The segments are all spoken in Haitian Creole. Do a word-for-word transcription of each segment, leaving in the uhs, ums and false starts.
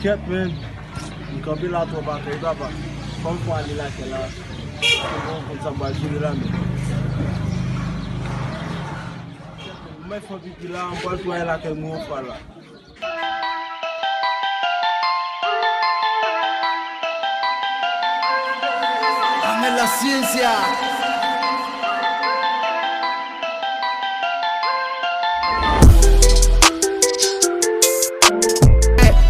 Kèt, men. M kanpe la twòp atè, wi, papa. Fò m fè ale lakay la. Fò m konn sa m pral jere la, men. M mèt fè pipi la, m pral tou ale lakay mwen yon fwa la. Dame la ciencia.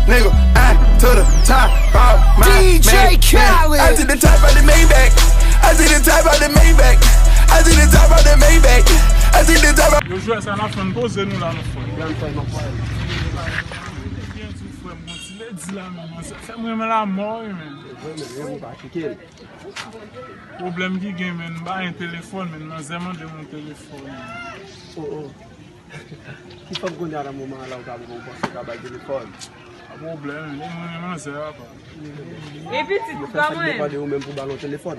Nigga, I to the top of my D J Maybach. Khaled. I to the top of the Maybach. I to the top of the Maybach. I to the top of the Maybach. I to the top of Yo, jwè sa la fè n poze nou la, nou fè. Byen di, frè m, bon, ti lè di la, men, man, sa fè m renmen la mò, wi, men. Vre, men, renmen pa kite l. Pwoblèm ki gen, men, m pa gen telefòn, men, manzè mande m yon telefòn. Oh, oh. Ki fanm kounye a nan moman an la ou ka, ou panse ou ka ba l telefòn? Pa pwoblèm, men, mwen, men, manzè, papa. E pitit, ou pa mwen. Yo fè sa ki depann de ou menm pou ba l yon telefòn.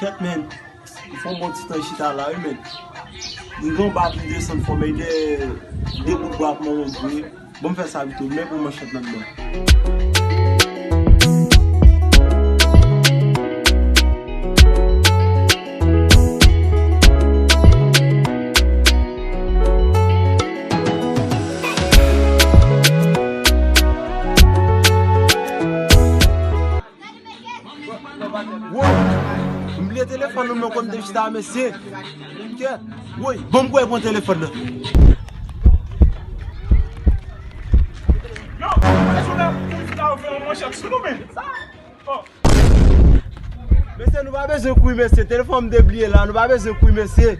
Kèt, men. Fò m bon ti tan chita la, wi, men. M gen yon ba pou m desann, fò m ede de bout bwa pou mwen, wi. Bon, m fè sa pito, men pou manchèt nan men. Woy! M bliye telefòn nan men kote m te chita a, mesye. Kèt. Woy! Bon, m kwè pran telefòn nan. Yo, jounen pou jounen ou fè yon manchèt sou nou, men. Oh. Mesye, nou pa bezwen kouri, mesye. Telefòn m te bliye la, nou pa bezwen kouri, mesye.